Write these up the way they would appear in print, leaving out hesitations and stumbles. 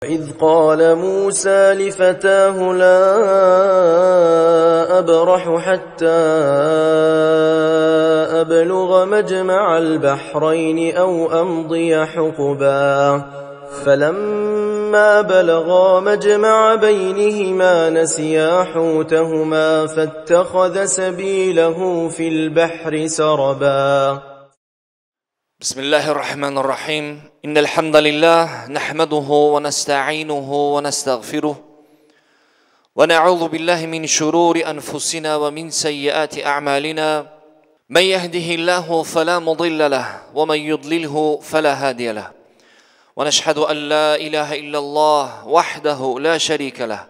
إذ قال موسى لفتاه لا أبرح حتى أبلغ مجمع البحرين أو أمضي حقبا فلما بلغا مجمع بينهما نسيا حوتهما فاتخذ سبيله في البحر سربا. بسم الله الرحمن الرحيم. إن الحمد لله نحمده ونستعينه ونستغفره ونعوذ بالله من شرور أنفسنا ومن سيئات أعمالنا. من يهده الله فلا مضل له ومن يضلله فلا هادي له. ونشهد أن لا إله إلا الله وحده لا شريك له،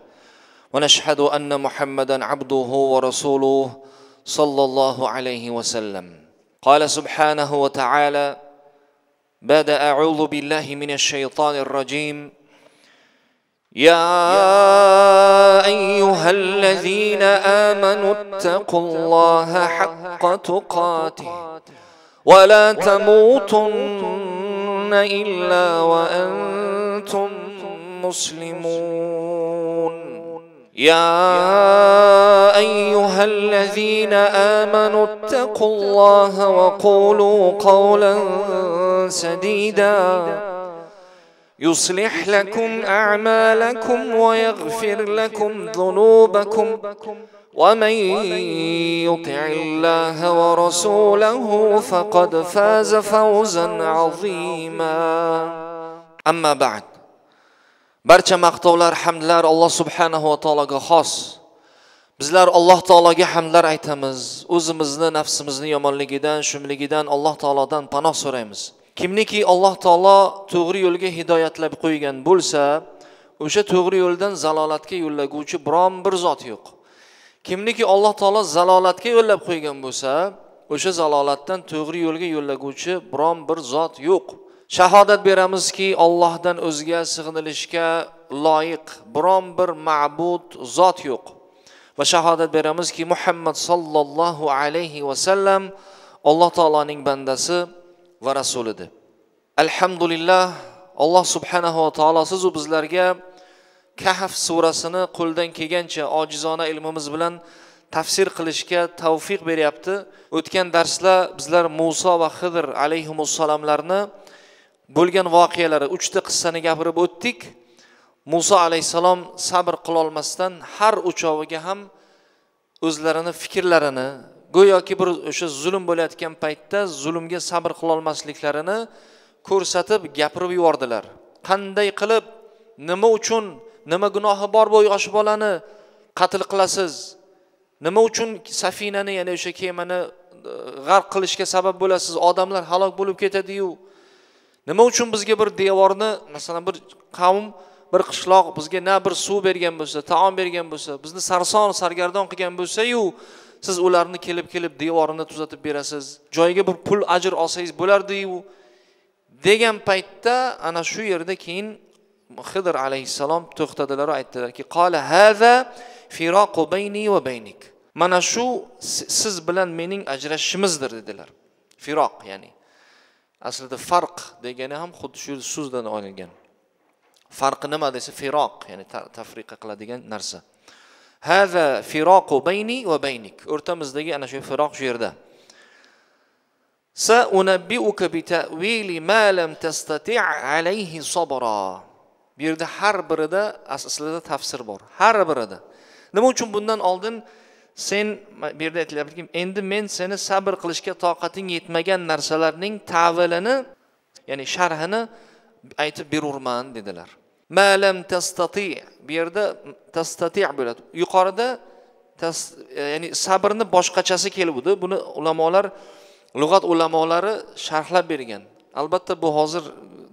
ونشهد أن محمدا عبده ورسوله صلى الله عليه وسلم. قال سبحانه وتعالى: بعد أعوذ بالله من الشيطان الرجيم، يا أيها الذين آمنوا اتقوا الله حق تقاته ولا تموتن إلا وأنتم مسلمون. يا أيها الذين آمنوا اتقوا الله وقولوا قولا سديدا يصلح لكم أعمالكم ويغفر لكم ذنوبكم ومن يطع الله ورسوله فقد فاز فوزا عظيما. أما بعد، barcha maqtovlar, hamdlar Alloh subhanahu va taologa xos. Bizlar Alloh taologa hamdlar aytamiz. O'zimizni, nafsimizni yomonligidan, shumligidan Alloh taolodan panoh so'raymiz. Kimniki Alloh taolo to'g'ri yo'lga hidoyatlab qo'ygan bo'lsa, o'sha to'g'ri yo'ldan zalolatga yo'llaguvchi biron bir zot yo'q. Kimniki Alloh taolo zalolatga yo'llab qo'ygan bo'lsa, o'sha zalolatdan to'g'ri yo'lga yo'llaguvchi biron bir zot yo'q. Shahodat beramizki, Allohdan o'zga sig'inilishga loyiq biron bir ma'bud zot yo'q. Va shahodat beramizki, Muhammad sallallohu alayhi va sallam Alloh taoloning bandasi va rasulidir. Alhamdulillah, Alloh subhanahu va taolo siz u bizlarga Kahf surasini qo'ldan kelgancha ojizona ilmimiz bilan tafsir qilishga tavfiq beryapti. O'tgan darslar bizlar Musa va Xidr alayhimussalomlarni bo'lgan voqealari, uchta qissani gapirib o'tdik. Musa alayhissalom sabr qilolmasdan har uchoviga ham o'zlarini fikrlarini, go'yoki bir o'sha zulm bo'layotgan paytda zulmga sabr qilolmasliklarini ko'rsatib gapirib yubordilar. Qanday qilib, nima uchun, nima gunohi bor bu yosh bolani qatl qilasiz? Nima uchun safinani, ya'ni o'sha kemani g'arq qilishga sabab bo'lasiz? Odamlar halok bo'lib ketadi-yu. Nima uchun bizga bir devorni, masalan bir qavm, bir qishloq bizga na bir suv bergan bo'lsa, taom bergan bo'lsa, bizni sarson, sargardon qilgan bo'lsa-yu, siz ularni kelib-kelib devorini tuzatib berasiz, joyiga bir pul ajr olsangiz bo'lardi-yu degan paytda ana shu yerda keyin Xidr alayhissalom to'xtadilar va aytdilarki: "Qala haza firaqu bayni va baynik." Mana shu siz bilan mening ajrashishimizdir dedilar. Firoq, ya'ni aslida farq degani ham xuddi shu so'zdan olingan. Farqi nima desa, firoq, ya'ni tafriqa qiladigan narsa. Haza firaqu bayni va baynik. O'rtamizdagi ana shu firoq shu yerda. Sa unabbiuka bi ta'wili ma lam tastati' alayhi sabra. Bu yerda har birida aslida tafsir bor. Har birida. Nima uchun bundan oldin sen bu yerda aytilyaptiki, endi men seni sabr qilishga toqating yetmagan narsalarning ta'vilini, ya'ni sharhini aytib berurman dedilar. Ma lam tastati', bu yerda tastati' bo'ladi. Yuqorida ya'ni sabrni boshqachasi keluvdi. Buni ulamolar, lug'at ulamolari sharhlab bergan. Albatta bu hozir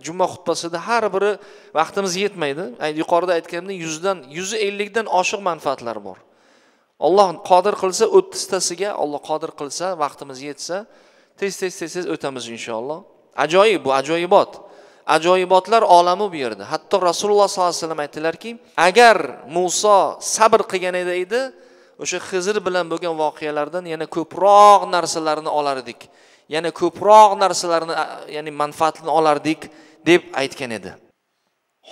juma xutbasida har biri vaqtimiz yetmaydi. Yuqorida aytganimdek 100dan 150 dan oshiq manfaatlar bor. Alloh qodir qilsa 30 tasiga, Alloh qodir qilsa, vaqtimiz yetsa, tez-tez o'tamiz inshaalloh. Ajoyib bu, ajoyibot. Ajoyibotlar olami bu yerda. Hatto Rasululloh sollallohu alayhi vasallam aytdilarki, agar Musa sabr qilganida edi, o'sha Xizr bilan bo'lgan voqealardan yana ko'proq narsalarni olar edik. Yana ko'proq narsalarni, ya'ni manfaatini olardik deb aytgan edi.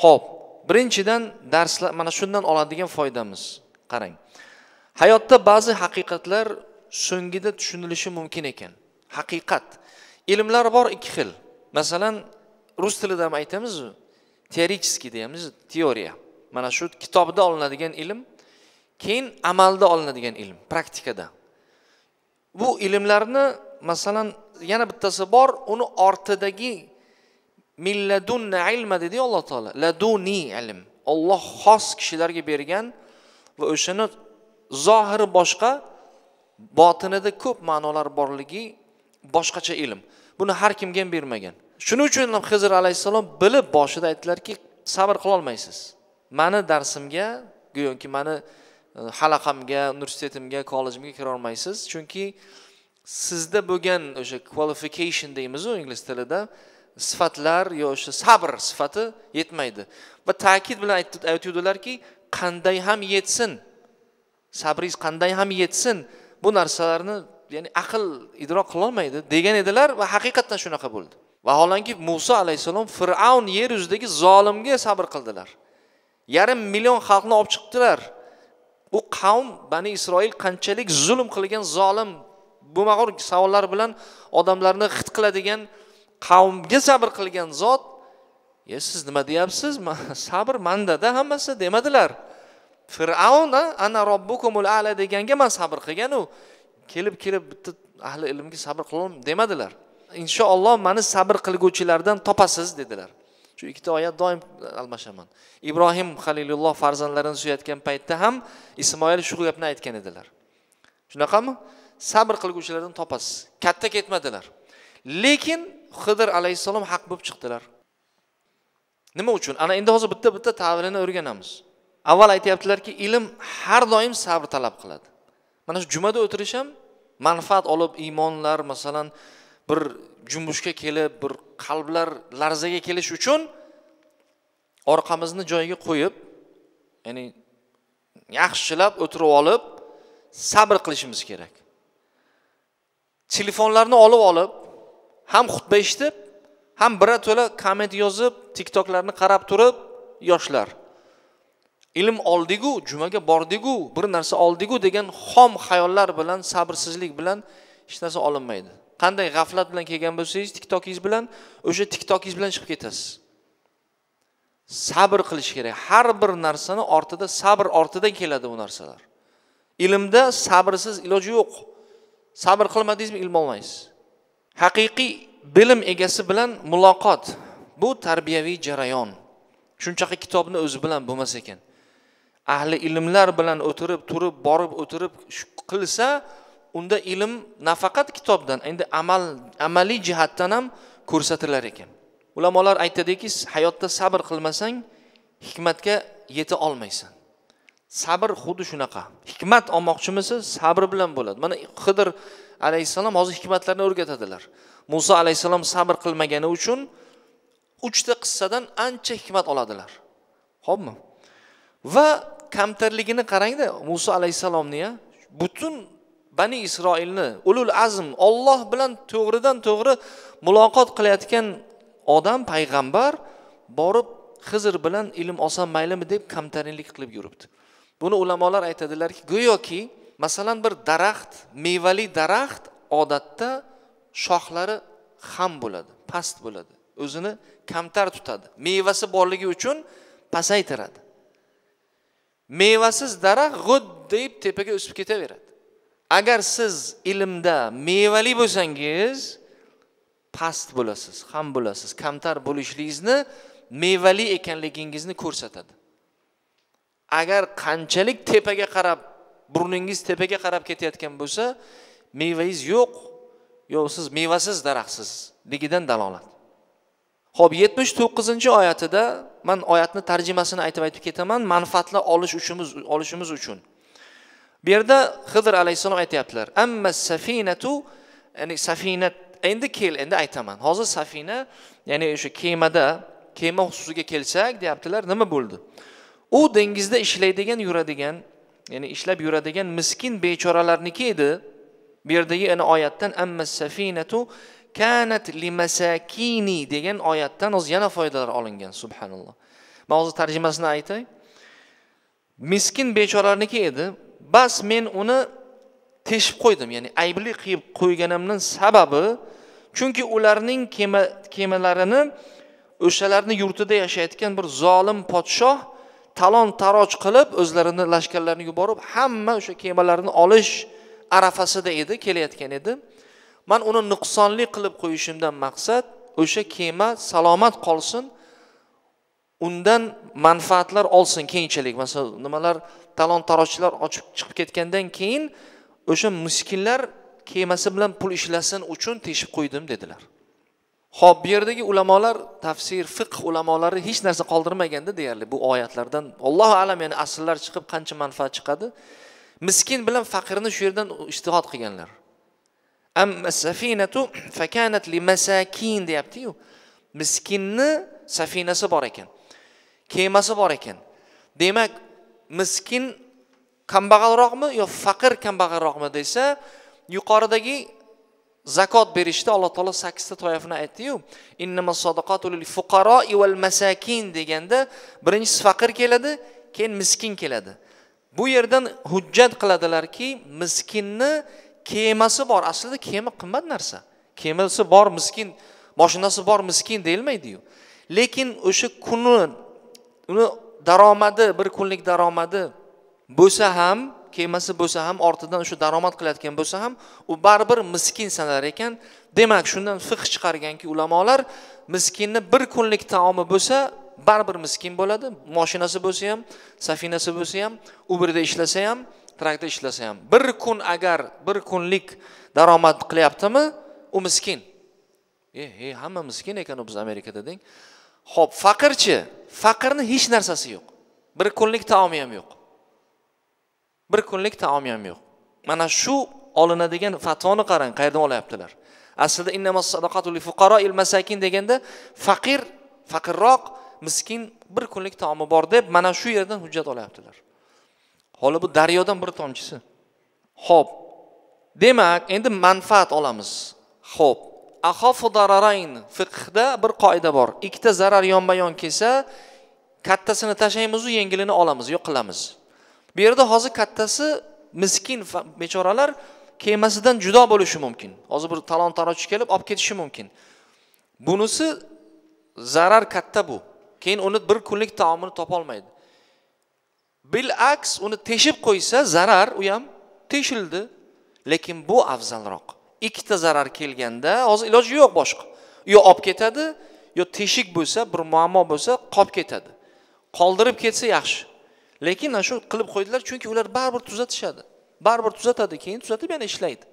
Xo'p, birinchidan darslar, mana shundan oladigan foydamiz. Qarang. Hayotda ba'zi haqiqatlar so'ngida tushunilishi mumkin ekan. Haqiqat. Ilmlar bor ikki xil. Masalan, rus tilida ham aytamiz, teoretический deymiz, teoriya. Mana shu kitobda olinadigan ilm, keyin amalda olinadigan ilm, praktikada. Bu ilmlarni masalan yana bittasi bor, uni ortidagi milladunna ilma dedi Alloh taolo. Laduni ilm. Alloh xos kishilarga bergan va o'shani zohiri boshqa, botinida ko'p ma'nolar borligi boshqacha ilm. Buni har kimga ham bermagan. Shuning uchun ham Xizr alayhissalom bilib boshida aytdilarki, sabr qila olmaysiz. Mani darsimga, go'yoki mani halaqamga, universitetimga, kollejimga kira olmaysiz, chunki sizda bo'lgan o'sha qualification deymiz-ku ingliz tilida, sifatlar yo o'sha sabr sifati yetmaydi. Va ta'kid bilan aytuvdilarki, qanday ham yetsin, sabringiz qanday ham yetsin, bu narsalarni ya'ni aql idrok qila olmaydi degan edilar va haqiqatan shunaqa bo'ldi. Vaholanki Musa alayhissalom Fir'avn yer yuzidagi zolimga sabr qildilar. 2,5 million xalqni olib chiqdilar. U qavm Bani Isroil qanchalik zulm qilgan zolim, bo'lmag'ur savollar bilan odamlarni xit qiladigan qavmga sabr qilgan zot, "Ya siz nima deyapsiz? Sabr manda-da hammasi" demadilar. Fir'avn ana robbukumul a'la deganga men sabr qilgan u. Kelib-kelib bitta ahli ilmga sabr qilaman demadilar. Inshaalloh meni sabr qilguvchilardan topasiz dedilar. Shu ikkita oyat doim almashaman. Ibrohim Xalilulloh farzandlarini suyatgan paytda ham Ismoil shu gapni aytgan edilar. Shunaqami? Sabr qilguvchilardan topasiz. Katta ketmadilar. Lekin Xidr alayhissalom haq bo'lib chiqdilar. Nima uchun? Ana endi hozir bitta-bitta ta'vilini o'rganamiz. Avval aytayaptilarki, ilm har doim sabr talab qiladi. Mana shu jumada o'tirish ham manfaat olib iymonlar, masalan, bir jumbushga kelib, bir qalblar larzaga kelish uchun orqamizni joyiga qo'yib, ya'ni yaxshilab o'tirib olib sabr qilishimiz kerak. Telefonlarni olib ham xutba eshitib, ham birato'la komment yozib, TikToklarni qarab turib yoshlar ilm oldigu, jumaga bordigu, bir narsa oldigu degan xom xayollar bilan, sabrsizlik bilan hech narsa olinmaydi. Qanday g'aflat bilan kelgan bo'lsangiz, TikTokingiz bilan, o'sha TikTokingiz bilan chiqib ketasiz. Sabr qilish kerak. Har bir narsani ortida sabr ortidan keladi bu narsalar. Ilmda sabrsiz iloji yo'q. Sabr qilmadingizmi, ilm olmaysiz. Haqiqiy bilim egasi bilan muloqot bu tarbiyaviy jarayon. Shunchaki kitobni o'zi bilan bo'lmas ekan. Ahli ilmlar bilan o'tirib, turib, borib, o'tirib qilsa, unda ilm nafaqat kitobdan, endi amaliy jihatdan ham ko'rsatilar ekan. Ulamolar aytadiki, hayotda sabr qilmasang, hikmatga yeta olmaysan. Sabr xuddi shunaqa. Hikmat olmoqchimisiz, sabr bilan bo'ladi. Mana Xidr alayhissalom hozir hikmatlarni o'rgatadilar. Musa alayhissalom sabr qilmagani uchun 3 ta qissadan ancha hikmat oladilar. Xo'pmi? Va kamtarligini qarangda, Musa alayhissalomni butun Bani Isroilni ulul azm, Alloh bilan to'g'ridan to'g'ri muloqot qilayotgan odam, payg'ambar borib Xizr bilan ilm olsam maylimi deb kamtarinlik qilib yuribdi. Buni ulamolar aytadilarki, go'yoki masalan bir daraxt, mevali daraxt odatda shoxlari xam bo'ladi, past bo'ladi. O'zini kamtar tutadi. Mevasi borligi uchun pasaytiradi. Mevasiz daraxt g'ud deb tepaga o'sib ketaveradi. Agar siz ilmda mevali bo'lsangiz, past bo'lasiz, xam bo'lasiz. Kamtar bo'lishligingizni mevali ekanligingizni ko'rsatadi. Agar qanchalik tepaga qarab, burningiz tepaga qarab ketayotgan bo'lsa, mevangiz yo'q, yo siz mevasiz daraxtsiz ligidan dalolat. Xo'p, 79-oyatida men oyatni tarjimasini aytib ketaman, manfaatlar olishimiz uchun. Bu yerda Xidr alayhissalom aytayaptilar: "Amma safinatu", ya'ni safinat, endi kel, endi aytaman. Hozir safina, ya'ni o'sha kemada, kema xususiga kelsak, deyaptilar, nima bo'ldi? U dengizda ishlaydigan, yuradigan, ya'ni ishlab yuradigan miskin bechoralarniki edi. Bu yerdagi ana oyatdan amma safinatu kanat limasakini degan oyatdan o'z yana foydalar olingan, subhanalloh. Men hozir tarjimasini aytay. Miskin bechoralarniki edi. Bas men uni teshib qo'ydim, ya'ni aybli qilib qo'yganimning sababi chunki ularning kemalarini o'shalarning yurtida yashayotgan bir zolim podshoh talon-taroj qilib, o'zlarini lashkarlarini yuborib, hamma o'sha kemalarni olish arafasida edi, kelayotgan edi. Men uni nuqsonli qilib qo'yishimdan maqsad o'sha kema salomat qolsin, undan manfaatlar olsin keyinchalik. Masalan, nimalar talon-tarojchilar ochib chiqib ketgandan keyin o'sha miskinlar kemasi bilan pul ishlasin uchun teshib qo'ydim dedilar. Xo'p, bu yerdagi ulamolar, tafsir, fiqh ulamolari hech narsa qoldirmaganda deyarli bu oyatlardan. Allohu alam, ya'ni asllar chiqib qancha manfaat chiqadi. Miskin bilan faqirni shu yerdan ijtihod qilganlar. Amma safinatu fakanat limasakin deyapti-yu. Miskinni safinasi bor ekan. Kemasi bor ekan. Demak, miskin kambag'alroqmi yo faqir kambag'alroqmi desa, yuqoridagi zakot berishda Alloh taolo 8 ta toifani aytdi-yu. Innamas sadaqatu lil fuqaro'i val masakin deganda birinchisi faqir keladi, keyin miskin keladi. Bu yerdan hujjat qiladilarki, miskinni kemasi bor. Aslida kema qimmat narsa. Kemasi bor miskin, mashinasi bor miskin deyilmaydi-yu. Lekin o'sha kuni uni daromadi, bir kunlik daromadi bo'lsa ham, kemasi bo'lsa ham, ortidan o'sha daromad qilayotgan bo'lsa ham, u baribir miskin sanalar ekan. Demak, shundan fiqh chiqarganki ulamolar, miskinni bir kunlik taomi bo'lsa, baribir miskin bo'ladi. Mashinasi bo'lsa ham, safinasi bo'lsa ham, Uberda ishlasa ham, trakda ishlasa ham. Bir kun agar bir kunlik daromad qilyaptimi, u miskin. Hamma miskin ekan u biz Amerikada deng. Xo'p, faqirchi, faqirni hech narsasi yo'q. Bir kunlik taomi ham yo'q. Bir kunlik taomi ham yo'q. Mana shu olinadigan fatvoni qarang, qayerdan olyaptilar. Aslida innamas sadaqatu lil fuqaroil masakin deganda faqir, faqirroq, miskin bir kunlik taomi bor deb mana shu yerdan hujjat olyaptilar. Holi bu daryodan bir tomchisi. Xo'p. Demak, endi manfaat olamiz. Xo'p. Axofu dararayn fiqhda bir qoida bor. Ikkita zarar yonma-yon kelsa, kattasini tashlaymiz u yengilini olamiz, yo'q qilamiz. Bu yerda hozir kattasi miskin bechoralar kemasidan judo bo'lishi mumkin. Hozir bir talon-tarojchi kelib olib ketishi mumkin. Bunisi zarar katta bu. Keyin uni bir kunlik taomini topa olmaydi. Bilaks uni teshib qo'ysa zarar, u ham teshildi, lekin bu afzalroq. Ikkita zarar kelganda hozir iloji yo'q boshqa. Yo olib ketadi, yo teshik bo'lsa, bir muammo bo'lsa, qolib ketadi. Qoldirib ketsa yaxshi. Lekin ana shu qilib qo'ydilar, chunki ular baribir tuzatishadi. Baribir tuzatadi, keyin tuzatib yana ishlaydi.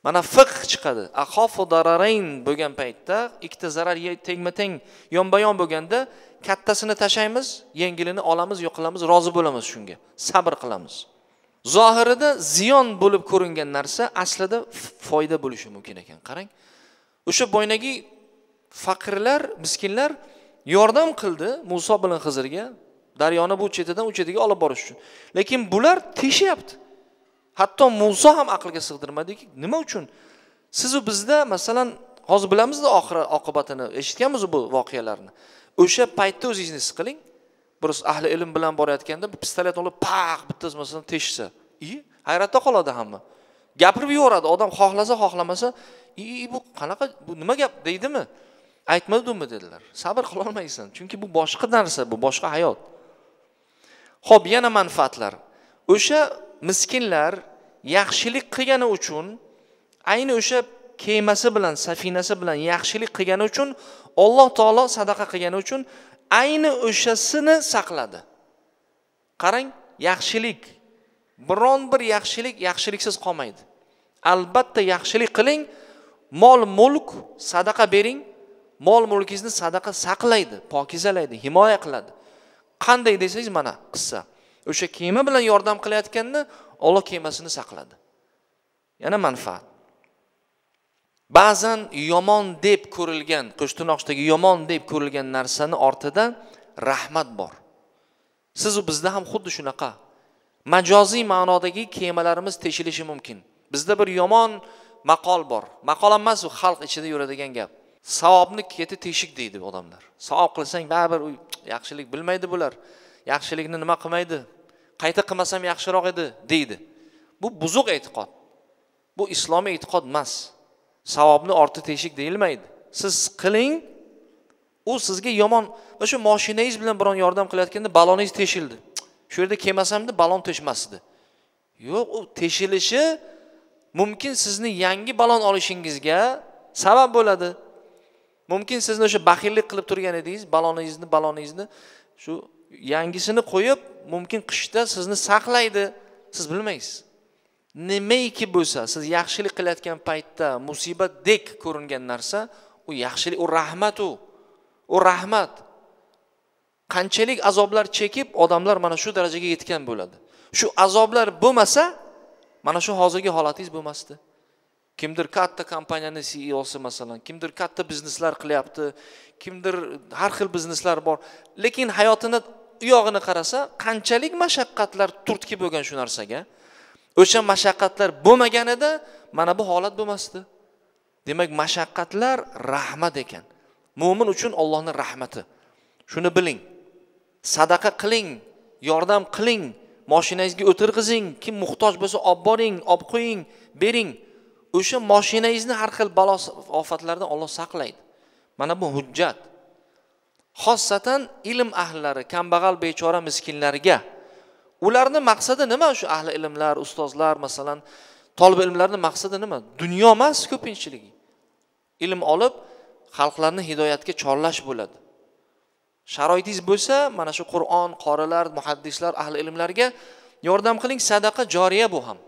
Mana fiqh chiqadi. Axofu dararayn bo'lgan paytda ikkita zarar tengma-teng, yonma-yon bo'lganda kattasini tashlaymiz, yengilini olamiz, yo'q qilamiz, rozi bo'lamiz shunga. Sabr qilamiz. Zohirida ziyon bo'lib ko'ringan narsa aslida foyda bo'lishi mumkin ekan. Qarang. O'sha boynagi faqirlar, miskinlar yordam qildi Musa bilan Xizrga daryoni bu chetidan u chetiga olib borish uchun. Lekin bular teshyapti. Hatto Musa ham aqlga sig'dirmadiki, nima uchun? Siz u bizda masalan hozir bilamizda oxiri oqibatini, eshitganmiz bu voqealarni. O'sha paytda o'zingizni his qiling. Bir ahli ilm bilan borayotganda bir pistolet olib paq bittasi masalan teshsa, hayratda qoladi hamma. Gapirib yuboradi, odam xohlasa xohlamasa, bu qanaqa, bu nima gap deydimi? Aytmadimmi dedilar. Sabr qila olmaysan, chunki bu boshqa narsa, bu boshqa hayot. Xo'p, yana manfaatlar. O'sha miskinlar yaxshilik qilgani uchun, ayni o'sha kemasi bilan, safinasi bilan yaxshilik qilgani uchun, Alloh taolo sadaqa qilgani uchun ayni o'shasini saqladi. Qarang, yaxshilik, biron bir yaxshilik yaxshiliksiz qolmaydi. Albatta yaxshilik qiling, mol mulk sadaqa bering, mol mulkingizni sadaqa saqlaydi, pokizalaydi, himoya qiladi. Qanday desangiz mana qissa. O'sha kema bilan yordam qilayotganda Alloh kemasini saqladi. Yana manfaat. Ba'zan yomon deb ko'rilgan, qo'shtirnoqdagi yomon deb ko'rilgan narsani ortida rahmat bor. Siz u bizda ham xuddi shunaqa. Majoziy ma'nodagi kemalarimiz teshilishi mumkin. Bizda bir yomon maqol bor. Maqol emas, u xalq ichida yuradigan gap. Savobni keti teshik deydi odamlar. Savob qilsang baribir u Yaxshilik bilmaydi bular. Yaxshilikni nima qilmaydi? Qayta qilmasam yaxshiroq edi deydi. Bu buzuq e'tiqod. Bu islomiy e'tiqod emas. Savobni orti teshik deyilmaydi. Siz qiling, u sizga yomon, va shu mashinangiz bilan biron yordam qilayotganda baloningiz teshildi. Shu yerda kelmasamdi balon teshmasdi. Yo'q, u teshilishi mumkin sizni yangi balon olishingizga sabab bo'ladi. Mumkin sizni o'sha baxillik qilib turgan edingiz, baloningizni shu yangisini qo'yib, mumkin qishda sizni saqlaydi, siz bilmaysiz. Nimaiki bo'lsa, siz yaxshilik qilayotgan paytda musibatdek ko'ringan narsa, u yaxshilik, u rahmat u. U rahmat. Qanchalik azoblar chekib odamlar mana shu darajaga yetgan bo'ladi. Shu azoblar bo'lmasa, mana shu hozirgi holatingiz bo'lmasdi. Kimdir katta kompaniyaning CEO'si masalan, kimdir katta bizneslar qilyapti, kimdir har xil bizneslar bor. Lekin hayotini u yog'ini qarasa, qanchalik mashaqqatlar turtki bo'lgan shu narsaga. O'sha mashaqqatlar bo'lmaganida mana bu holat bo'lmasdi. Demak, mashaqqatlar rahmat ekan. Mo'min uchun Allohning rahmati. Shuni biling. Sadaqa qiling, yordam qiling, mashinangizga o'tirg'izing, kim muhtoj bo'lsa olib boring, olib qo'ying, bering. O'sha mashinangizni har xil balo ofatlardan Alloh saqlaydi. Mana bu hujjat. Xossatan ilm ahllari, kambag'al bechora miskinlarga. Ularning maqsadi nima? Shu ahli ilmlar, ustozlar, masalan, tolib ilmlarning maqsadi nima? Dunyo emas ko'pinchiligi. Ilm olib xalqlarni hidoyatga chorlash bo'ladi. Sharoitingiz bo'lsa, mana shu Qur'on, qorilar, muhaddislar, ahli ilmlarga yordam qiling, sadaqa joriya bu ham.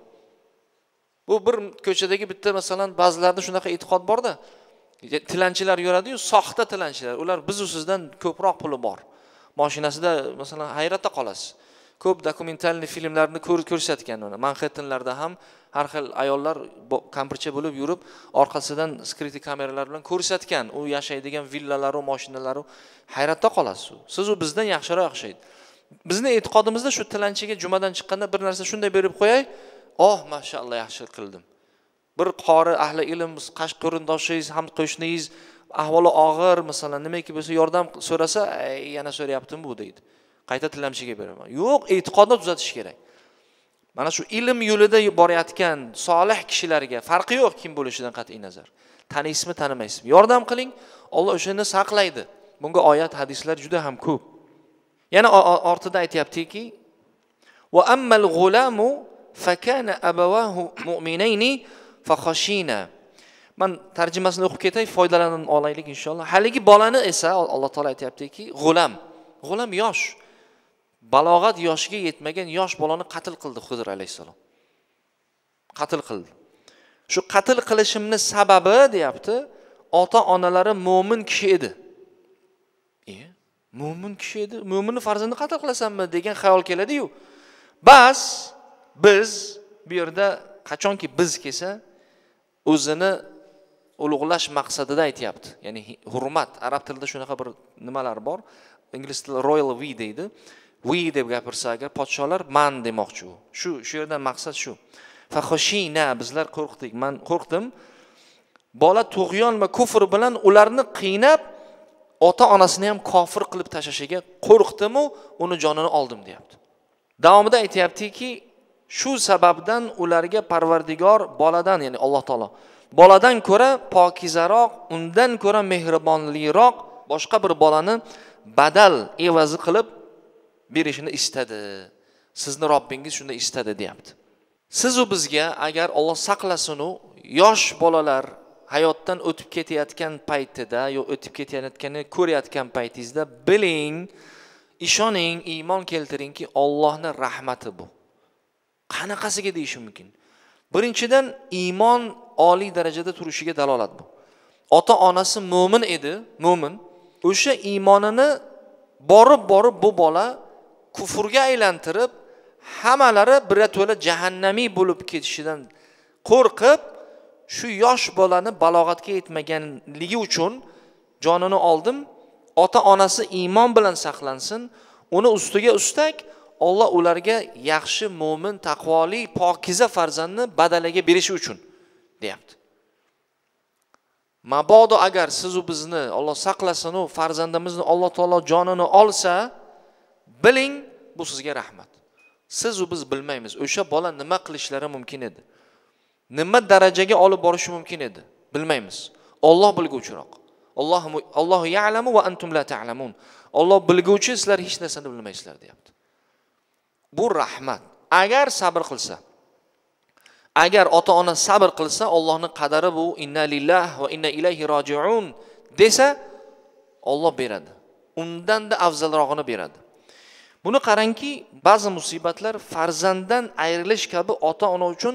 Bu bir ko'chadagi bitta masalan ba'zilarda shunaqa e'tiqod borda, tilanchilar yuradi-yu, soxta tilanchilar. Ular biz u sizdan ko'proq puli bor. Mashinasida masalan hayratda qolasiz. Ko'p dokumentalniy filmlarni ko'rsatgan uni. Manhattanlarda ham har xil ayollar kampircha bo'lib yurib, orqasidan skriti kameralar bilan ko'rsatgan. U yashaydigan villalari, mashinalari, hayratda qolasiz. Siz u bizdan yaxshiroq yashaydi. Bizni e'tiqodimizda shu tilanchiga jumadan chiqqanda bir narsa shunday berib qo'yay, oh, mashalloh yaxshi qildim. Bir qori ahli ilm, qash qarindoshingiz, ham qo'shningiz ahvoli og'ir, masalan, nimaki bo'lsa yordam so'rasa, yana so'rayaptim bu deydi. Qayta tilamchiga beraman. Yo'q, e'tiqodni tuzatish kerak. Mana shu ilm yo'lida borayotgan solih kishilarga farqi yo'q kim bo'lishidan qat'iy nazar. Taniysizmi, tanimaysizmi? Yordam qiling, Alloh o'shani saqlaydi. Bunga oyat, hadislar juda ham ko'p. Yana ortida aytayaptiki, va ammal g'ulamu fakana abawahu mu'minayni fakhashina. Men tarjimasini o'qib ketay, foydalanib olaylik inshaalloh. Haligi bolani esa Alloh taolo aytayaptiki, g'ulam. G'ulam yosh. Balog'at yoshiga yetmagan yosh bolani qatl qildi Xizr alayhissalom. Qatl qildi. Shu qatl qilishimni sababi deyapti, ota-onalari mo'min kishi edi. Mo'min kishi edi, mo'minni farzandini qatl qilasanmi degan xayol keladi-yu. Bas biz bu yerda qachonki biz kelsa o'zini ulug'lash maqsadida aytyapti. Ya'ni hurmat, arab tilida shunaqa bir nimalar bor. Ingliz tilida royal we deydi. We deb gapirsa agar podsholar man demoqchi u. Shu yerdan maqsad shu. Fakhashina, bizlar qo'rqdik. Men qo'rqdim. Bola tug'yon va kufr bilan ularni qiynab ota-onasini ham kofir qilib tashlashiga qo'rqdim-u, uni jonini oldim deyapti. Davomida aytayaptiki, shu sababdan ularga Parvardigor boladan, ya'ni Alloh taolo boladan ko'ra pokizaroq, undan ko'ra mehribonliroq boshqa bir bolani badal evazi qilib berishini istadi. Sizni Robbingiz shuni istadi deyapti. Siz u bizga agar Alloh saqlasin u yosh bolalar hayotdan o'tib ketayotgan paytida yo o'tib ketayotganini ko'rayotgan paytingizda biling, ishoning, iymon keltiringki, Allohning rahmati bu. Qanaqasiga deyish mumkin? Birinchidan iymon oliy darajada turishiga dalolat bu. Ota-onasi mo'min edi, mo'min. O'sha iymonini borib-borib bu bola kufrga aylantirib, hammalari birato'la jahannamiy bo'lib ketishidan qo'rqib, shu yosh bolani balog'atga yetmaganligi uchun jonini oldim. Ota-onasi iymon bilan saqlansin, uni ustiga ustak Alloh ularga yaxshi, mo'min, taqvoli, pokiza farzandni badalaga berishi uchun deyapti. Mabodo agar siz u bizni Alloh saqlasin u farzandimizni Alloh taolo jonini olsa, biling bu sizga rahmat. Siz u biz bilmaymiz o'sha bola nima qilishlari mumkin edi. Nima darajaga olib borishi mumkin edi, bilmaymiz. Alloh bilguvchiroq. Allohu ya'lamu va antum la ta'lamun. Alloh bilguvchi, sizlar hech narsani bilmaysizlar deyapti. Bu rahmat. Agar sabr qilsa, agar ota-ona sabr qilsa, Allohning qadari bu, inna lillah va inna ilayhi roji'un desa, Alloh beradi. Undan da afzalrog'ini beradi. Buni qarangki, ba'zi musibatlar farzanddan ayrilish kabi ota-ona uchun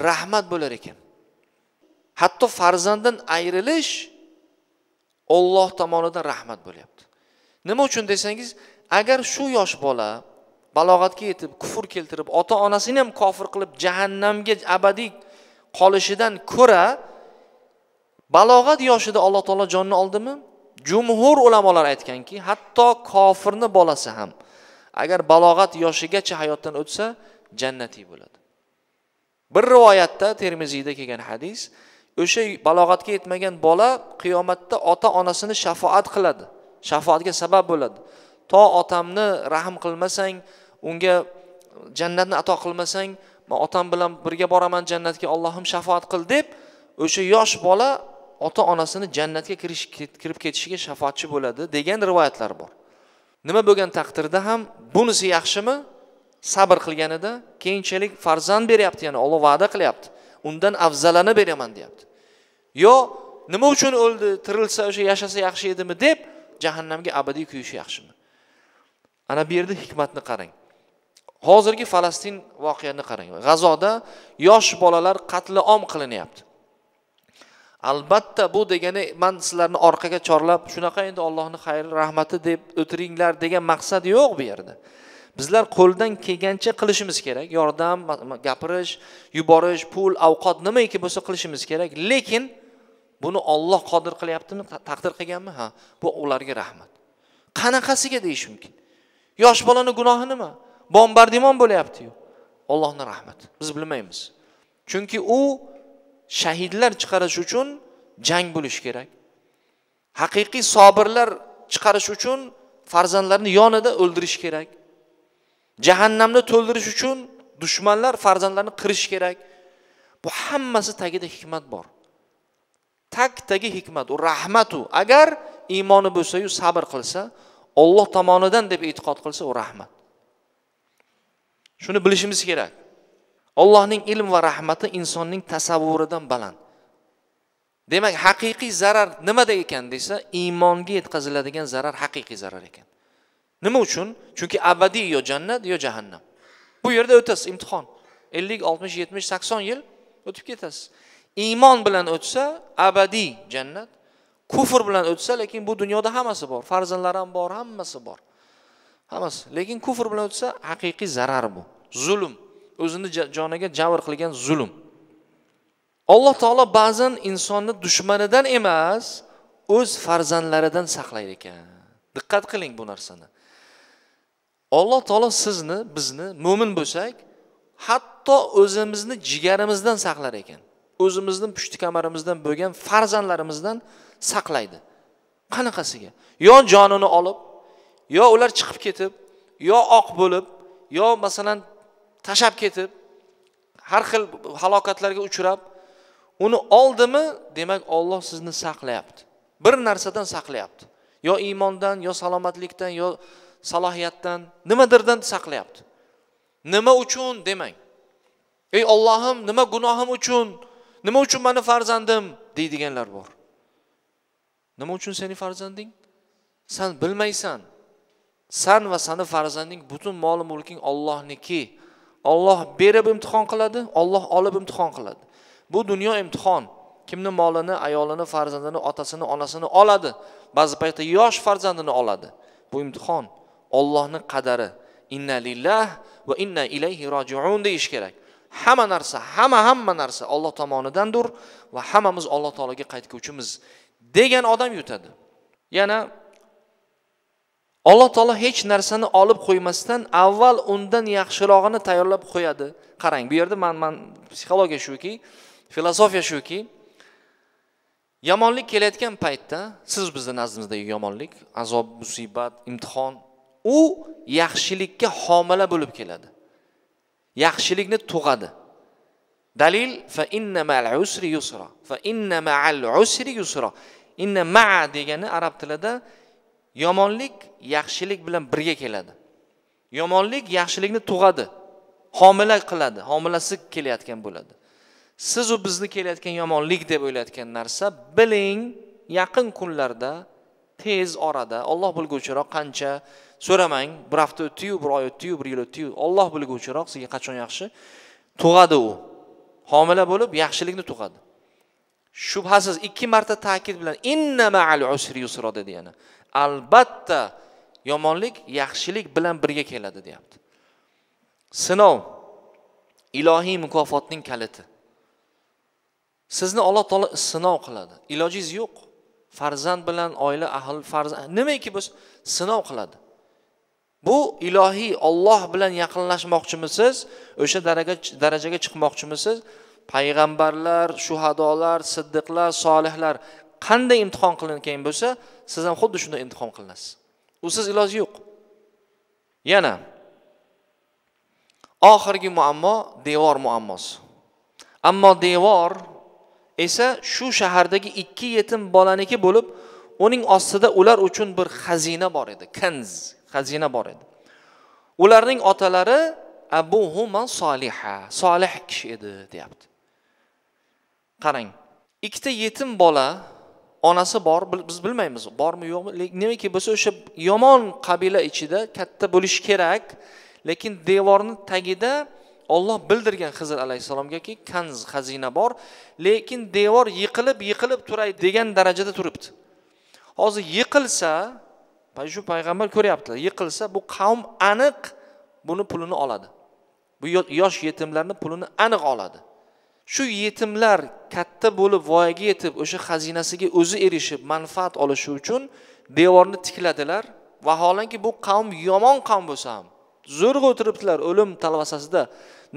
rahmat bo'lar ekan. Hatto farzanddan ayrilish Alloh tomonidan rahmat bo'lyapti. Nima uchun desangiz, agar shu yosh bola balog'atga yetib, kufr keltirib, ota-onasini ham kofir qilib, jahannamga abadiy qolishidan ko'ra balog'at yoshida Alloh taolo jonni oldimi? Jumhur ulamolar aytganki, hatto kofirni bolasi ham agar balog'at yoshigacha hayotdan o'tsa, jannatiy bo'ladi. Bir rivoyatda Termiziyda kelgan hadis, o'sha balog'atga yetmagan bola qiyomatda ota-onasini shafoat qiladi, shafoatga sabab bo'ladi. To otamni rahm qilmasang, unga jannatni ato qilmasang, men otam bilan birga boraman jannatga, Allohim shafoat qil deb o'sha yosh bola ota-onasini jannatga kirib ketishiga shafoatchi bo'ladi degan rivoyatlar bor. Nima bo'lgan taqdirda ham bunisi yaxshimi? Sabr qilganida keyinchalik farzand beryapti, ya'ni Alloh va'da qilyapti. Undan afzalini beraman deyapti. Yo nima uchun o'ldi, tirilsa o'sha yashasa yaxshi edimi deb jahannamga abadiy kuyishi yaxshimi? Ana bu yerda hikmatni qarang. Hozirgi Falastin voqeani qarang. G'azoda yosh bolalar qatli om qilinyapti. Albatta bu degani men sizlarni orqaga chorlab, shunaqa endi Allohning xayr rahmati deb o'tiringlar degan maqsad yo'q bu yerda. Bizlar qo'ldan kelgancha qilishimiz kerak. Yordam, gapirish, yuborish, pul, ovqat nimaiki bo'lsa qilishimiz kerak. Lekin buni Alloh qodir qilyaptimi, taqdir qilganmi? Ha, bu ularga rahmat. Qanaqasiga deyish mumkin? Yosh bolaning gunohi nima? Bombardimon bo'lyapti-yu. Allohning rahmati. Biz bilmaymiz. Chunki u shahidlar chiqarish uchun jang bo'lish kerak. Haqiqiy sobirlar chiqarish uchun farzandlarni yonida o'ldirish kerak. Jahannamni to'ldirish uchun dushmanlar farzandlarni qirish kerak. Bu hammasi tagida hikmat bor. Tag-tagi hikmat, u rahmat u. Agar iymoni bo'lsa-yu sabr qilsa, Alloh tomonidan deb e'tiqod qilsa, u rahmat. Shuni bilishimiz kerak. Allohning ilm va rahmati insonning tasavvuridan baland. Demak, haqiqiy zarar nimada ekan desa, iymonga yetkaziladigan zarar haqiqiy zarar ekan. Nima uchun? Chunki abadiy yo jannat yo jahannam. Bu yerda o'tasiz imtihon. 50, 60, 70, 80 yil o'tib ketasiz. Iymon bilan o'tsa abadiy jannat, kufr bilan o'tsa, lekin bu dunyoda hammasi bor, farzandlar ham bor, hammasi bor. Hammasi. Lekin kufr bilan o'tsa haqiqiy zarar bu. Zulm. O'zini joniga jabr qilgan zulm. Alloh taolo ba'zan insonni dushmanidan emas, o'z farzandlaridan saqlaydi ekan. Diqqat qiling bu narsani. Alloh taolo sizni, bizni mo'min bo'lsak, hatto o'zimizni jigarimizdan saqlar ekan. O'zimizni pushti kamarimizdan bo'lgan farzandlarimizdan saqlaydi. Qanaqasiga? Yo jonini olib, yo ular chiqib ketib, yo oq bo'lib, yo masalan tashab ketib, har xil halokatlarga uchrab, uni oldimi, demak Alloh sizni saqlayapti. Bir narsadan saqlayapti. Yo iymondan, yo salomatlikdan, yo salohiyatdan, nimadirdan saqlayapti. Nima uchun demang. Ey Allohim, nima gunohim uchun? Nima uchun meni farzandim deydiganlar bor. Nima uchun seni farzanding? Sen bilmaysan. Sen va seni farzanding butun mol mulking Allohniki. Alloh berib imtihon qiladi, Alloh olib imtihon qiladi. Bu dunyo imtihon. Kimni molini, ayolini, farzandini, otasini, onasini oladi. Ba'zi paytda yosh farzandini oladi. Bu imtihon. Allohning qadari. Inna lillah va inna ilayhi roji'un deyish kerak. Hamma narsa, hamma narsa Alloh tomonidandir va hammamiz Alloh taologa qaytguvchimiz degan odam yutadi. Yana Alloh taolo hech narsani olib qo'ymasdan avval undan yaxshirog'ini tayyorlab qo'yadi. Qarang, bu yerda man psixologiya shuki, filosofiya shuki, Yomonlik kelayotgan paytda siz bizni nazdimizdagi yomonlik, azob, musibat, imtihon, u yaxshilikka homila bo'lib keladi. Yaxshilikni tug'adi. Dalil fa inna ma'al usri yusra. Fa inna ma'al usri yusra. Inna ma'a degani arab tilida yomonlik yaxshilik bilan birga keladi. Yomonlik yaxshilikni tug'adi, homila qiladi, homilasi kelayotgan bo'ladi. Siz u bizni kelayotgan yomonlik deb o'ylayotgan narsa, biling, yaqin kunlarda, tez orada, Alloh bilguvchiroq qancha so'ramang, bir hafta o'tdi-yu, bir oy o'tdi-yu, bir yil o'tdi-yu, Alloh bilguvchiroq sizga qachon yaxshi tug'adi u. Homila bo'lib yaxshilikni tug'adi. Shubhasiz 2 marta ta'kid bilan inna ma'al usri yusra dedi yana. Albatta yomonlik yaxshilik bilan birga keladi deyapti. Sinov ilohiy mukofotning kaliti. Sizni Alloh taolo sinov qiladi. Ilojingiz yo'q. Farzand bilan oila ahli farzand nimaiki bo'lsa sinov qiladi. Bu ilohiy Alloh bilan yaqinlashmoqchimisiz, o'sha darajaga chiqmoqchimisiz? Payg'ambarlar, shuhadolar, siddiqlar, solihlar qanday imtihon qilingan bo'lsa, siz ham xuddi shunday imtihon qilinasiz. Usiz iloji yo'q. Yana oxirgi muammo devor muammosi. Ammo devor esa shu shahardagi 2 yetim bolaniki bo'lib, uning ostida ular uchun bir xazina bor edi, kanz, xazina bor edi. Ularning otalari abuhuma soliha, solih kishi edi deyapti. Qarang, 2 yetim bola onasi bor, biz bilmaymiz, bormi yo'qmi, lekin nimaki bo'lsa o'sha yomon qabila ichida katta bo'lish kerak, lekin devorning tagida Alloh bildirgan Xizr alayhissalomgaki kanz xazina bor, lekin devor yiqilib turay degan darajada turibdi. Hozir yiqilsa, shu payg'ambar ko'ryaptilar, yiqilsa bu qavm aniq buni pulini oladi. Bu yosh yetimlarning pulini aniq oladi. Shu yetimlar katta bo'lib voyaga yetib, o'sha xazinasiga o'zi erishib manfaat olishi uchun devorni tikladilar. Vaholanki bu qavm yomon qavm bo'lsa ham zo'rg'a o'tiribdilar o'lim talvasasida,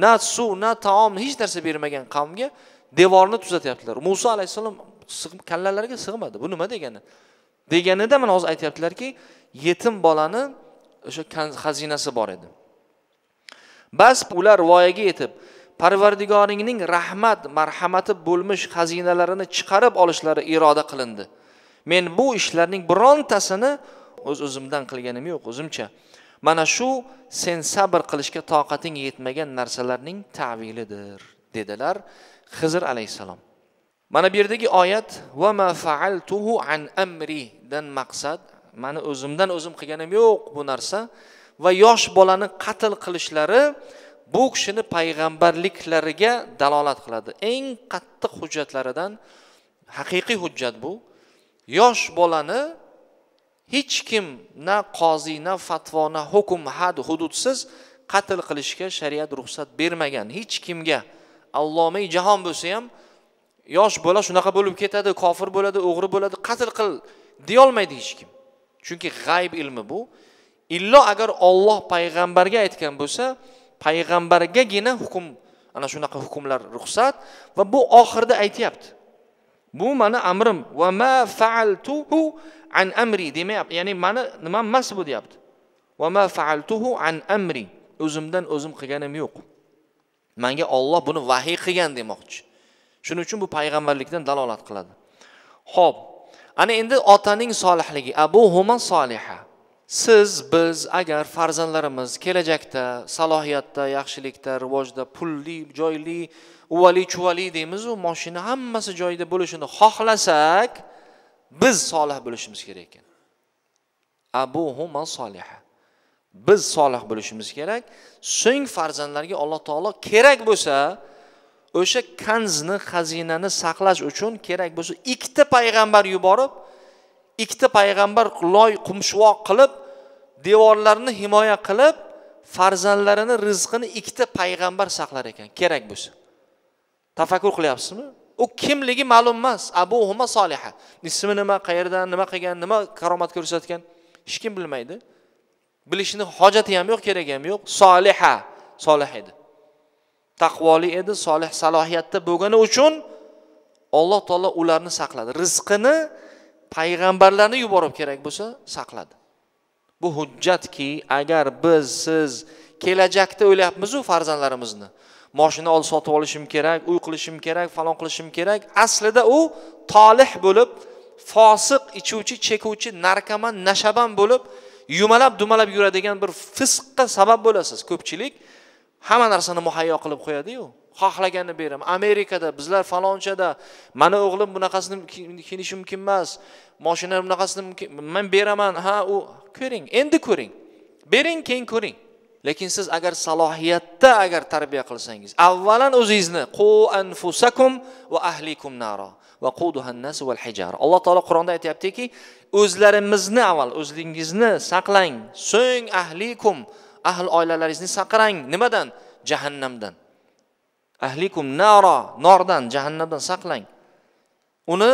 na suv, na taom, hech narsa bermagan qavmga devorni tuzatyaptilar. Musa alayhissalom kallalariga sig'madi. Bu nima degani? Deganida mana hozir aytyaptilarki, yetim bolani o'sha xazinasi bor edi. Bas ular voyaga yetib, Parvardigoringning rahmat, marhamati bo'lmish xazinalarini chiqarib olishlari iroda qilindi. Men bu ishlarning birontasini o'z-o'zimdan qilganim yo'q, o'zimcha. Mana shu sen sabr qilishga toqating yetmagan narsalarning ta'vilidir, dedilar Xizr alayhissalom. Mana bu yerdagi oyat va ma fa'altuhu an amri dan maqsad, meni o'zimdan o'zim qilganim yo'q bu narsa va yosh bolani qatl qilishlari bu kishini payg'ambarliklariga dalolat qiladi. Eng qattiq hujjatlaridan haqiqiy hujjat bu. Yosh bolani hech kim na qozi, na fatvo, na hukm, had, hududsiz qatl qilishga shariat ruxsat bermagan hech kimga. Allomai jahon bo'lsa ham yosh bola shunaqa bo'lib ketadi, kofir bo'ladi, o'g'ri bo'ladi, qatl qil deya olmaydi hech kim. Chunki g'ayb ilmi bu. Illo agar Alloh payg'ambarga aytgan bo'lsa, payg'ambargagina hukm, ana shunaqa hukmlar ruxsat va bu oxirida aytayapti. Bu meni amrim va ma fa'altuhu an amri demayapti. Ya'ni meni nimam emas bu deyapti. Va ma fa'altuhu an amri. O'zimdan o'zim qilganim yo'q. Menga Alloh buni vahiy qilgan demoqchi. Shuning uchun bu payg'ambarlikdan dalolat qiladi. Xo'p, ana endi otaning solihligi, abuhuma soliha. Siz, biz agar farzandlarimiz kelajakda salohiyatda, yaxshilikda, rivojda, pulli, joyli, uvali, chuvali deymiz-u, mashina hammasi joyida bo'lishini xohlasak, biz solih bo'lishimiz kerak ekan. Abuhuma soliha. Biz solih bo'lishimiz kerak. So'ng farzandlarga Alloh taolo kerak bo'lsa, o'sha kanzni, xazinani saqlash uchun kerak bo'lsa, 2 payg'ambar yuborib, 2 payg'ambar loy qumshuvoq qilib, devorlarni himoya qilib, farzandlarini rizqini 2 payg'ambar saqlar ekan, kerak bo'lsa. Tafakkur qilyapsizmi? U kimligi ma'lum emas. Abu Huma Soliha. Ismi nima, qayerdan, nima qilgan, nima karomat ko'rsatgan, hech kim bilmaydi. Bilishini hojati ham yo'q, keragi ham yo'q. Soliha, solih edi. Taqvoli edi, solih salohiyatda bo'lgani uchun Alloh taolo ularni saqladi. Rizqini payg'ambarlarni yuborib kerak bo'lsa saqladi. Bu hujjatki, agar biz siz kelajakda o'ylayapmiz-u farzandlarimizni. Mashina olib sotib olishim kerak, uy qilishim kerak, falon qilishim kerak. Aslida u tolih bo'lib, fosiq, ichuvchi, chekuvchi, narkoman, nashaban bo'lib, yumalab dumalab yuradigan bir fisqqa sabab bo'lasiz. Ko'pchilik hamma narsani muhayyo qilib qo'yadi-yu. Xohlaganini beraman. Amerikada bizlar falonchada, meni o'g'lim bunaqasini kiyinishi mumkin emas, mashina bunaqasini mumkin, men beraman. Ha, u ko'ring, endi ko'ring. Bering, keyin ko'ring. Lekin siz agar salohiyatda agar tarbiya qilsangiz, avvalan o'zingizni qu anfusakum va ahlikum nara va quduhan nas val hijara. Alloh taolo Qur'onda aytayaptiki, o'zlarimizni avval o'zingizni saqlang, so'ng ahlikum, ahl oilalaringizni saqlang. Nimadan? Jahannamdan. Ahlikum nara, nordan, jahannamdan saqlang. Uni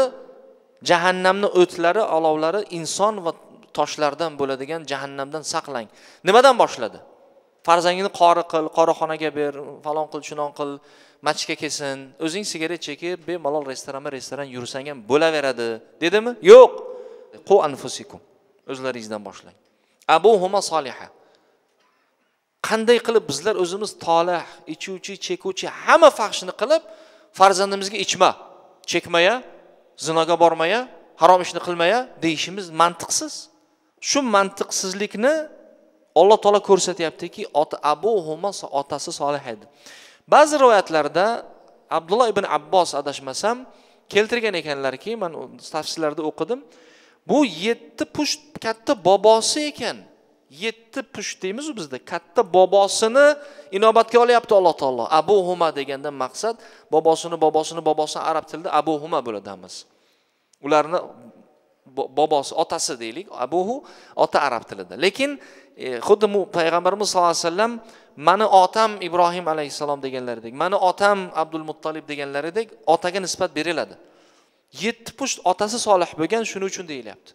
jahannamning o'tlari, olovlari inson va toshlardan bo'ladigan jahannamdan saqlang. Nimadan boshladi? Farzandingni qori qil, qorixonaga ber, falon qil, shunon qil, machka kelsin, o'zing sigaret chekib, bemalol restoranma-restoran yursang ham bo'laveradi, dedimi? Yo'q. Qu anfusikum. O'zlaringizdan boshlang. Abuhuma soliha. Qanday qilib bizlar o'zimiz tolih, ichuvchi, chekuvchi, hamma fahshini qilib, farzandimizga ichma, chekmaya, zinoga bormaya, harom ishni qilmaya deyishimiz mantiqsiz. Shu mantiqsizlikni Alloh taolo ko'rsatyaptiki, ota abuhuma otasi solih edi. Ba'zi rivoyatlarda Abdulloh ibn Abbos adashmasam keltirgan ekanlarki, men tafsirlarda o'qidim. Bu 7 pusht katta bobosi ekan. 7 pusht deymiz bizda. Katta bobosini inobatga olyapti Alloh taolo. Abuhuma degandan maqsad bobosini, bobosini, bobosi arab tilida abuhuma bo'ladi hammasi. Ularni bobosi, otasi deylik, abuhu ota arab tilida. Lekin xuddi payg'ambarimiz sollallohu alayhi vasallam mani otam Ibrohim alayhissalom deganlaridek, mani otam Abdul Muttolib deganlaridek otaga nisbat beriladi. 7 pusht otasi solih bo'lgan, shuning uchun deyilyapti.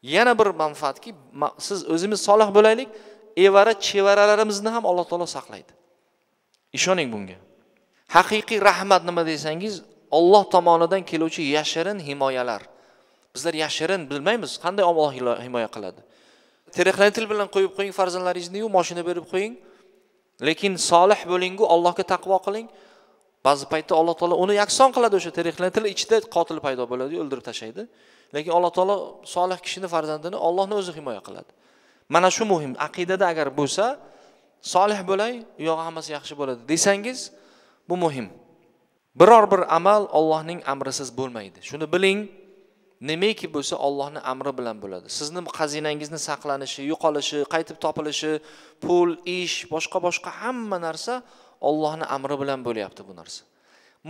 Yana bir manfaatki, siz o'zimiz solih bo'laylik, evara chevaralarimizni ham Alloh taolo saqlaydi. Ishoning bunga. Haqiqiy rahmat nima desangiz, Alloh tomonidan keluvchi yashirin himoyalar. Bizlar yashirin bilmaymiz, qanday Alloh himoya qiladi. Telexlanitil bilan qo'yib qo'ying farzandlaringizni, mashina berib qo'ying. Lekin solih bo'ling-u, Allohga taqvo qiling. Ba'zi paytda Alloh taolo uni yakson qiladi, o'sha telexlanitil ichida qotil paydo bo'ladi, o'ldirib tashlaydi. Lekin Alloh taolo solih kishini farzandini Allohning o'zi himoya qiladi. Mana shu muhim. Aqidada agar bo'lsa, solih bo'lay, u yog'i hammasi yaxshi bo'ladi desangiz, bu muhim. Biror bir amal Allohning amrisiz bo'lmaydi. Shuni biling. Nimaki bo'lsa Allohning amri bilan bo'ladi. Sizni xazinangizni saqlanishi, yo'qolishi, qaytib topilishi, pul, ish, boshqa-boshqa hamma narsa Allohning amri bilan bo'lyapti bu narsa.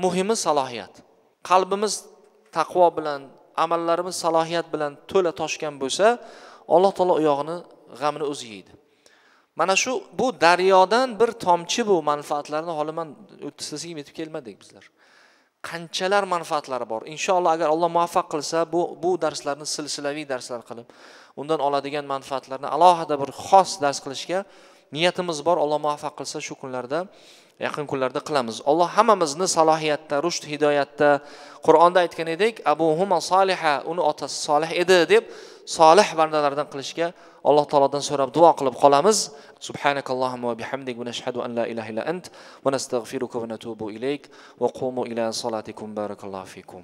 Muhimi salohiyat. Qalbimiz taqvo bilan, amallarimiz salohiyat bilan to'la toshgan bo'lsa, Alloh taolo u yog'ini, g'amini o'zi yeydi. Mana shu bu daryodan bir tomchi bu manfaatlarni holi man 30tasiga yetib kelmadik bizlar. Qanchalar manfaatlari bor. Inshaalloh agar Alloh muvaffaq qilsa, bu darslarni silsilaviy darslar qilib, undan oladigan manfaatlarni alohida bir xos dars qilishga niyatimiz bor. Alloh muvaffaq qilsa shu kunlarda, yaqin kunlarda qilamiz. Alloh hammamizni salohiyatda, rushd hidoyatda, Qur'onda aytgan edik, abuhuma soliha, uni otasi solih edi deb solih bandalardan qilishga Alloh taolodan so'rab duo qilib qolamiz. Subhanakallohumma va bihamdik va nashhadu an la ilaha illa ant va nastag'firuka va natubu ilayk va qumu ila salatikum barakallohu fikum.